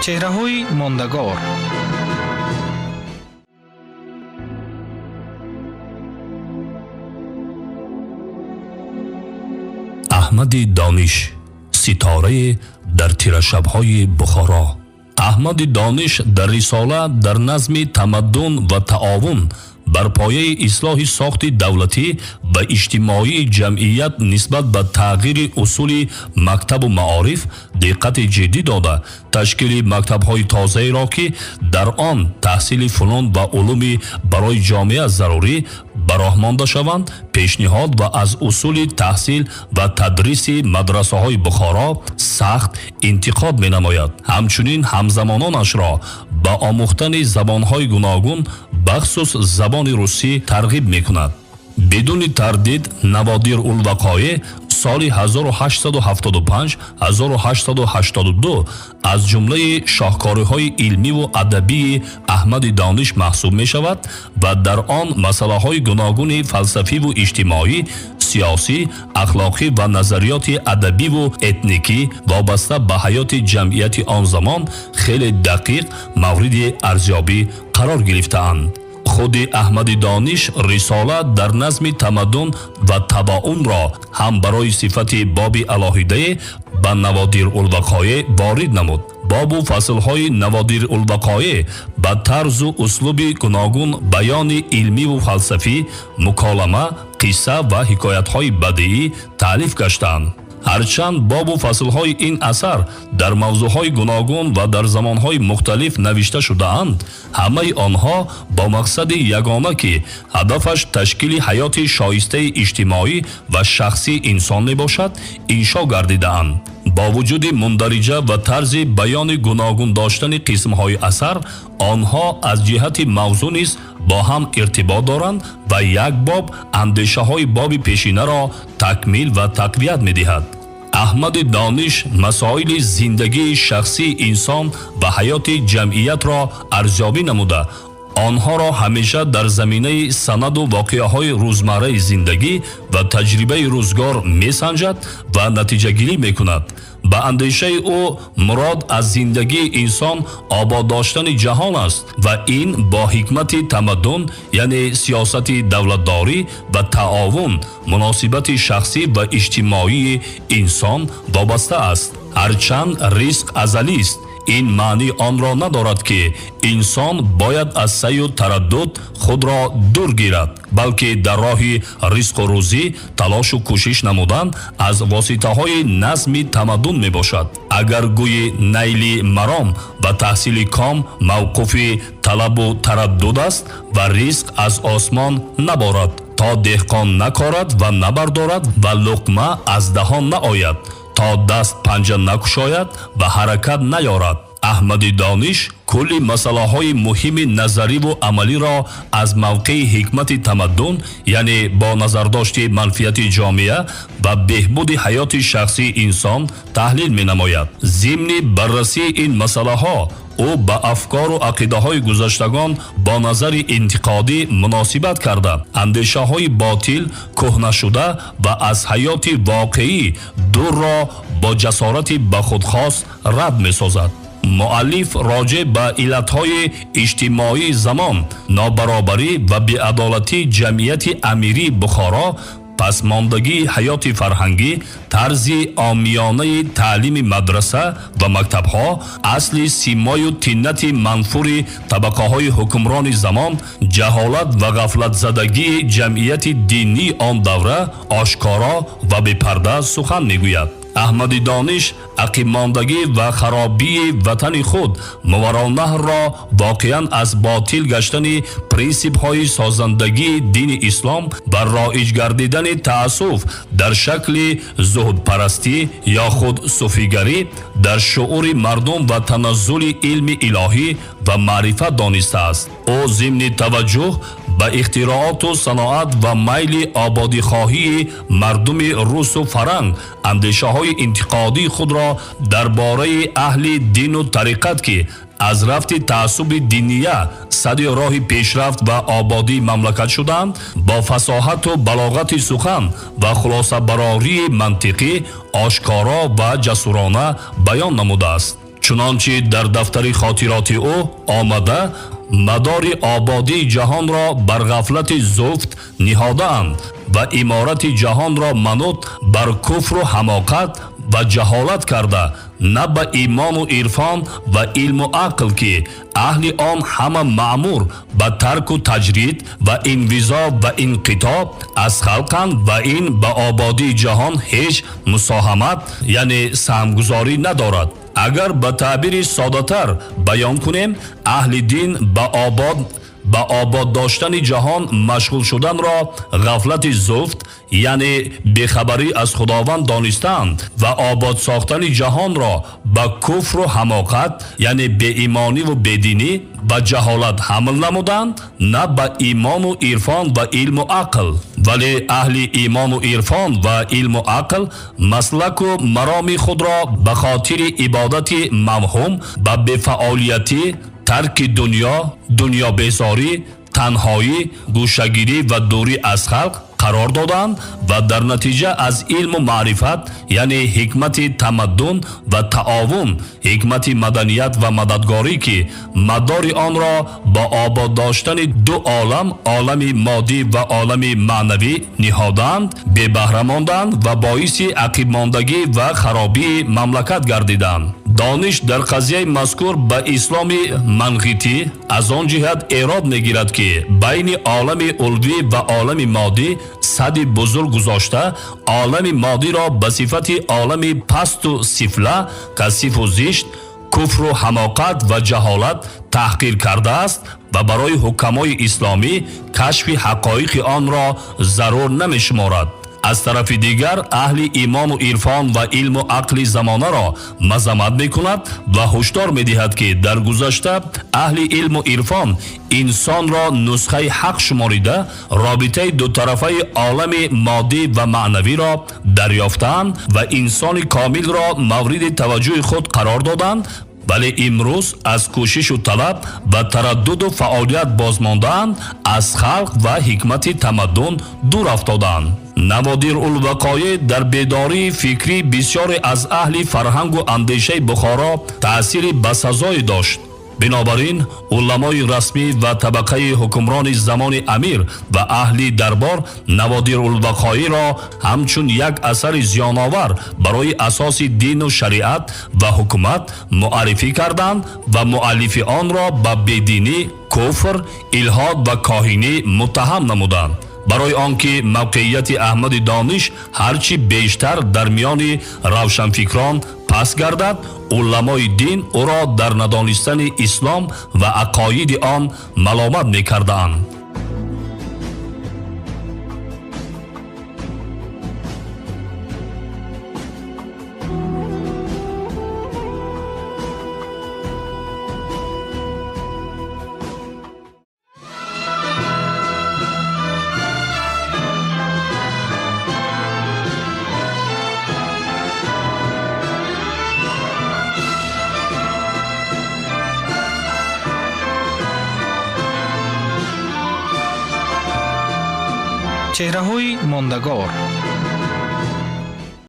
Чеҳраҳои мондагор. Аҳмади Дониш, ситорае дар тирашабҳои Бухоро. Аҳмади Дониш дар рисола дар назми тамаддун ва таовун бар пояи ислоҳи сохти давлатӣ ва иҷтимоии ҷамъият нисбат ба тағйири усули мактабу маориф диққати ҷиддӣ дода, ташкили мактабҳои тозаеро, ки дар он таҳсили фунун ва улуми барои ҷомеа зарурӣ ба роҳ монда шаванд, пешниҳод ва аз усули таҳсил ва тадриси мадрасаҳои Бухоро сахт интиқод менамояд. Ҳамчунин ҳамзамононашро ба омӯхтани забонҳои гуногун, бахусус забони русӣ, тарғиб мекунад. Бидуни тардид, Наводир улвақоеъ соли 1875-1882 аз ҷумлаи шоҳкориҳои илмиву адабии Аҳмади Дониш маҳсуб мешавад ва дар он масъалаҳои гуногуни фалсафиву иҷтимоӣ, сиёсӣ, ахлоқӣ ва назариёти адабиву этникӣ вобаста ба ҳаёти ҷамъияти он замон хеле дақиқ мавриди арзёбӣ қарор гирифтаанд. Худи Аҳмади Дониш рисола дар назми тамаддун ва табаунро ҳам барои сифати боби алоҳидае ба Наводир улвақоеъ ворид намуд. Бобу фаслҳои Наводир улвақоеъ ба тарзу услуби гуногун баёни илмиву фалсафӣ, муколама, қисса ва ҳикоятҳои бадиӣ таълиф гаштаанд. Ҳарчанд бобу фаслҳои ин асар дар мавзӯъҳои гуногун ва дар замонҳои мухталиф навишта шудаанд, ҳамаи онҳо бо мақсади ягона, ки ҳадафаш ташкили ҳаёти шоистаи иҷтимоӣ ва шахсии инсон мебошад, иншо гардидаанд. Бо вуҷуди мундариҷа ва тарзи баёни гуногун доштани қисмҳои асар, онҳо аз ҷиҳати мавзӯъ низ бо ҳам иртибот доранд ва як боб андешаҳои боби пешинаро такмил ва тақвият медиҳад. Аҳмади Дониш масоили зиндагии шахсии инсон ва ҳаёти ҷамъиятро арзёбӣ намуда, онҳоро ҳамеша дар заминаи санаду воқеаҳои рӯзмарраи зиндагӣ ва таҷрибаи рӯзгор месанҷад ва натиҷагирӣ мекунад. Ба андешаи ӯ, мурод аз зиндагии инсон обод доштани ҷаҳон аст ва ин бо ҳикмати тамаддун, яъне сиёсати давлатдорӣ ва таовун, муносибати шахсӣ ва иҷтимоии инсон вобаста аст. Ҳарчанд ризқ азалист, ин маънии онро надорад, ки инсон бояд аз саъю тараддуд худро дур гирад, балки дар роҳи ризқу рӯзӣ талошу кӯшиш намудан аз воситаҳои назми тамаддун мебошад. Агар гӯи найли маром ва таҳсили ком мавқуфи талабу тараддуд аст ва ризқ аз осмон наборад, то деҳқон накорад ва набардорад ва луқма аз даҳон наояд, то даст панҷа накушояд ва ҳаракат наёрад. Аҳмади Дониш кулли масъалаҳои муҳими назариву амалиро аз мавқеи ҳикмати тамаддун, яъне бо назардошти манфиати ҷомеа ва беҳбуди ҳаёти шахсии инсон таҳлил менамояд. Зимни баррасии ин масъалаҳо ӯ ба афкору ақидаҳои гузаштагон бо назари интиқодӣ муносибат карда, андешаҳои ботил, кӯҳнашуда ва аз ҳаёти воқеӣ дурро бо ҷасорати ба худ хос рад месозад. Муаллиф роҷеъ ба иллатҳои иҷтимоии замон, нобаробарӣ ва беадолатии ҷамъияти амирии Бухоро, пасмондагии ҳаёти фарҳангӣ, тарзи омиёнаи таълими мадраса ва мактабҳо, асли симою тиннати манфури табақаҳои ҳукмрони замон, ҷаҳолат ва ғафлатзадагии ҷамъияти динии он давра ошкоро ва бепарда сухан мегӯяд. Аҳмади Дониш ақибмондагӣ ва харобии ватани худ Мовароуннаҳрро воқеан аз ботил гаштани принсипҳои созандагии дини ислом ва роиҷ гардидани таассуф дар шакли зуҳдпарастӣ ё худ суфигарӣ дар шуури мардум ва таназзули илми илоҳӣ ва маърифат донистааст. Ӯ зимни таваҷҷӯҳ ба ихтирооту саноат ва майли ободихоҳии мардуми русу фаранг андешаҳои интиқодии худро дар бораи аҳли дину тариқат, ки аз рафти таассуби диния сади роҳи пешрафт ва ободии мамлакат шуданд, бо фасоҳату балоғати сухан ва хулосабарории мантиқӣ ошкоро ва ҷасурона баён намудааст. Чунончи дар дафтари хотироти ӯ омада, мадори ободии ҷаҳонро бар ғафлати зуфт ниҳодаанд ва иморати ҷаҳонро манут бар куфру ҳамоқат ва ҷаҳолат карда, на ба имону ирфон ва илму ақл, ки аҳли он ҳама маъмур ба тарку таҷрид ва инвизо ва инқитоб аз халқанд ва ин ба ободии ҷаҳон ҳеҷ мусоҳамат, яъне саҳмгузорӣ надорад. Агар ба таъбири содатар баён кунем, аҳли дин ба обод доштани ҷаҳон машғул шуданро ғафлати зуфт, яъне бехабарӣ аз Худованд донистаанд ва обод сохтани ҷаҳонро ба куфру ҳамоқат, яъне беимониву бединӣ ба ҷаҳолат ҳамл намуданд, на ба имону ирфон ва илму ақл. Вале аҳли имону ирфон ва илму ақл маслаку мароми худро ба хотири ибодати мавҳум ба бефаъолиятӣ, тарки дунё, дунёбезорӣ, танҳоӣ, гӯшагирӣ ва дурӣ аз халқ қарор доданд ва дар натиҷа аз илму маърифат, яъне ҳикмати тамаддун ва таовун, ҳикмати маданият ва мададгорӣ, ки мадори онро ба обод доштани ду олам, олами моддӣ ва олами маънавӣ ниҳоданд, бебаҳра монданд ва боиси ақибмондагӣ ва харобии мамлакат гардиданд. Дониш дар қазияи мазкур ба исломи манғитӣ аз он ҷиҳат эрод мегирад, ки байни олами улвӣ ва олами моддӣ садди бузург гузошта, олами моддиро ба сифати олами пасту сифла, касифу зишт, куфру ҳамоқат ва ҷаҳолат таҳқир кардааст ва барои ҳукамои исломӣ кашфи ҳақоиқи онро зарур намешуморад. Аз тарафи дигар, аҳли имону ирфон ва илму ақли замонаро мазаммат мекунад ва ҳушдор медиҳад, ки дар гузашта аҳли илму ирфон инсонро нусхаи ҳақ шуморида, робитаи дутарафаи олами моддӣ ва маънавиро дарёфтаанд ва инсони комилро мавриди таваҷҷӯҳи худ қарор доданд, вале имрӯз аз кӯшишу талаб ва тараддуду фаъолият бозмондаанд, аз халқ ва ҳикмати тамаддун дур афтодаанд. Наводирулвақоеъ дар бедории фикрӣ бисёре аз аҳли фарҳангу андешаи Бухоро таъсири басазое дошт. Бинобар ин уламои расмӣ ва табақаи ҳукмрони замони амир ва аҳли дарбор Наводирулвақоиро ҳамчун як асари зиёновар барои асоси дину шариат ва ҳукумат муаррифӣ карданд ва муаллифи онро ба бединӣ, куфр, илҳод ва коҳинӣ муттаҳам намуданд. Барои он ки мавқеияти Аҳмади Дониш ҳарчи бештар дар миёни равшанфикрон пас гардад, уламои дин ӯро дар надонистани ислом ва ақоиди он маломат мекардаанд. Чеҳраҳои мондагор.